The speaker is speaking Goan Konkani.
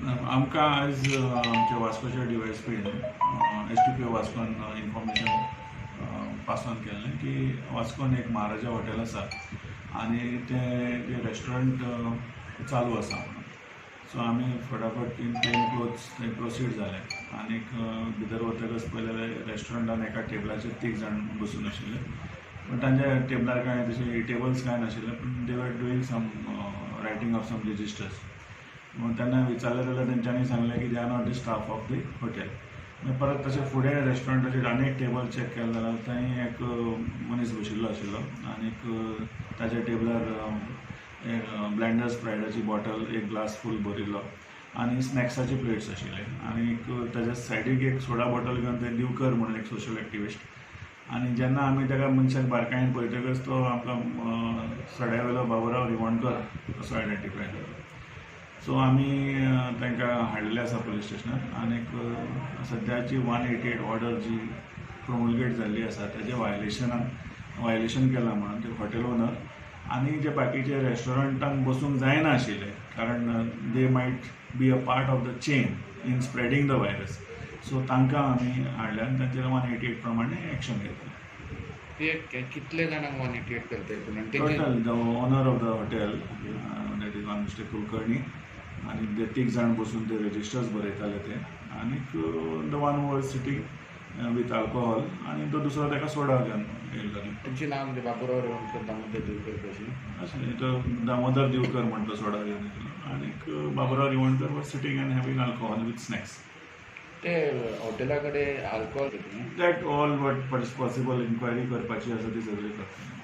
आमकां आयज आमच्या वास्कोच्या डीवायएसपीन, एसडीपीओ वास्कोन इन्फॉर्मेशन पास ऑन केल्लें की वास्कोन एक महाराजा हॉटेल आसा आनी तें रेस्टॉरंट चालू आसा म्हणून. सो आमी फटाफट इन प्लेन क्लोथ्स थंय प्रोसीड जाले आनीक भितर वतकच पळयलें जाल्यार रेस्टॉरंटान एका टेबलाचेर तीग जाण बसून आशिल्ले, पूण तांच्या टेबलार कांय तशें टेबल्स कांय नाशिल्ले, पूण they were doing some writing of some registers. तेन्ना विचारलें जाल्यार तेंच्यांनी सांगलें की they are not the staff of the hotel. मागीर परत तशें फुडें रेस्टॉरंटाचेर आनी एक टेबल चॅक केलें जाल्यार थंय एक मनीस बशिल्लो आशिल्लो आनीक ताच्या टेबलार ब्लेंडर्स प्रायडाची बॉटल, एक ग्लास फूल भरिल्लो आनी स्नॅक्साचे प्लेट्स आशिल्ले आनीक ताच्या सायडीक एक सोडा बॉटल घेवन ते दिवकर म्हणून एक सोशल एक्टिविस्ट. आनी जेन्ना आमी ताका मनशाक बारकायेन पळयतकच तो आमकां सड्या वयलो बाबुराव रिवणकर असो आयडेंटिफाय जालो. सो आमी तांकां हाडलेले आसा पुलीस स्टेशनार आनीक सद्याची 188 ऑर्डर जी प्रोमुलगेट जाल्ली आसा, तेजे व्हायलेशन केलां म्हणून ते हॉटेल ओनर आनी जे बाकीचे रेस्टॉरंटान बसूंक जायना आशिल्ले, कारण they might be a part of the chain in spreading the virus. So तांकां आमी हाडले आनी तांचेर 188 प्रमाणे एक्शन घेतलें. ते कितले जाणांक 188 करता? Total the owner of the hotel, that is one Mister Kulkarni, आनी ते तीग जाण बसून ते रजिस्टर्स बरयताले ते, आनीक the one was sitting with alcohol आनी तो दुसरो ताका सोडा घेवन येयल्लो. तेंची नांव म्हणजे बाबुराव रेवणकर, दामोदर दिवकर कशी? अशें, तो दामोदर दिवकर म्हणटा सोडा घेवन येयल्लो आनीक Baburao Rivonkar was sitting and having alcohol with snacks. ते हॉटेला कडेन alcohol? That all what possible inquiry करपाची आसा ती सगळी करतले.